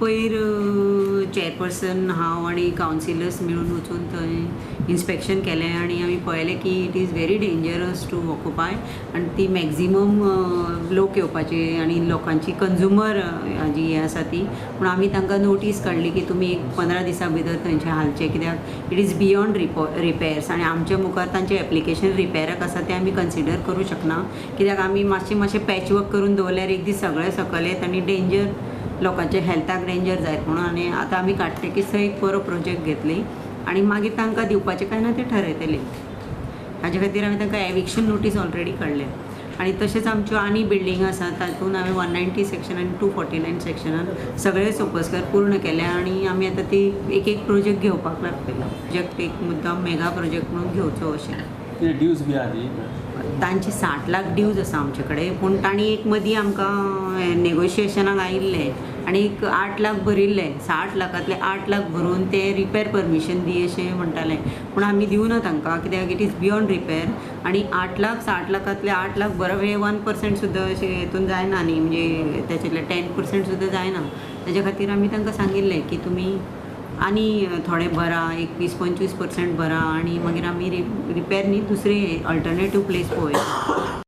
पयर चॅरपर्सन, हांव आनी कावन्सिलर्स मेळून वचून थंय इन्स्पेक्शन केलें आनी आमी पळयलें की it is very dangerous to occupy आनी ती मॅक्झिमम लोक येवपाचे आनी लोकांची कंज्युमर जी हें आसा ती. पूण आमी तांकां नोटीस काडली की तुमी एक 15 दिसां भितर थंयचे हालचें, कित्याक it is beyond repairs आनी आमच्या मुखार तांचें एप्लिकेशन रिपेराक आसा, तें आमी कन्सिडर करूं शकना, कित्याक आमी मातशें मातशें पॅचवर्क करून दवरल्यार एक दीस सगळें सकयल येत आनी डेंजर, लोकांच्या हेल्थाक डेंजर जायत म्हणून. आनी आतां आमी काडटकीच थंय एक बरो प्रोजेक्ट घेतली आनी मागीर तांकां दिवपाचें काय ना तें ठरयतले. हाजे खातीर हांवें तांकां एविक्शन नोटीस ऑलरेडी काडल्या. आनी तशेंच आमच्यो आनी बिल्डींग आसा, तातूंत हांवें 190 सेक्शन आनी 249 सेक्शनान सगळे सोपस्कार पूर्ण केल्या आनी आमी आतां ती एक एक प्रोजेक्ट घेवपाक लागतले. प्रोजेक्ट एक मुद्दाम मेगा प्रोजेक्ट म्हणून घेवचो अशें. कितें ड्यूज बी आहा ती? तांचे 60 लाख ड्यूज आसा आमचे कडेन, पूण तांणी एक मदीं आमकां नेगोशिएशनाक आयिल्ले आनी एक 8 लाख भरिल्ले. 60 लाखांतले 8 लाख भरून ते रिपेर परमिशन दी अशें म्हणटाले, पूण आमी दिवना तांकां, कित्याक it is beyond repair. आनी 8 लाख, 60 लाखांतले 8 लाख भरप हे 1% सुद्दां अशें हेतून जायना न्ही, म्हणजे तेचेतले 10% सुद्दां जायना. तेज्या खातीर आमी तांकां सांगिल्लें की तुमी आनी थोडे भरा, एक 20-25% भरा आनी मागीर आमी रिपेर न्ही, दुसरी अल्टरनेटीव प्लेस पळोवया.